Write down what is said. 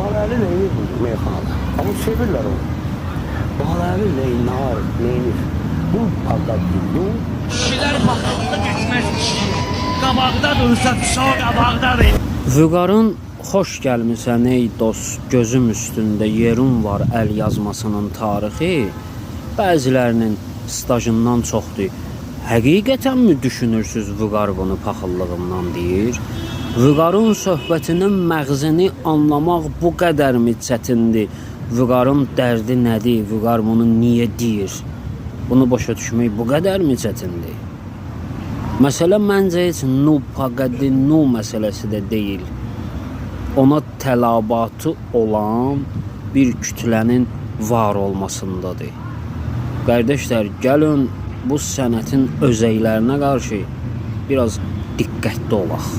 Balali neyir bu meyxanada? Amma sevirlər onu. Balali neynar, neynir? Bu paqadi, nu. Kişilər paxıllıq etməz kişi. Qabaqda dursa çox qabaqdadır. Vüqarın "Xoş gəlmisən ey dost, gözüm üstündə yerin var" əl yazmasının tarixi bəzilərinin stajından çoxdur. Həqiqətənmi düşünürsüz Vüqar bunu paxıllığından deyir? Vüqarın söhbətinin məğzini anlamaq bu qədərmi çətindir? Vüqarın dərdi nədir? Vüqar bunu niyə deyir? Bunu başa düşmək bu qədərmi çətindir? Məsələ məncə heç nu paqadi nu məsələsi də deyil. Ona tələbatı olan bir kütlənin var olmasındadır. Qardaşlar, gəlin bu sənətin özəklərinə qarşı biraz diqqətli olaq.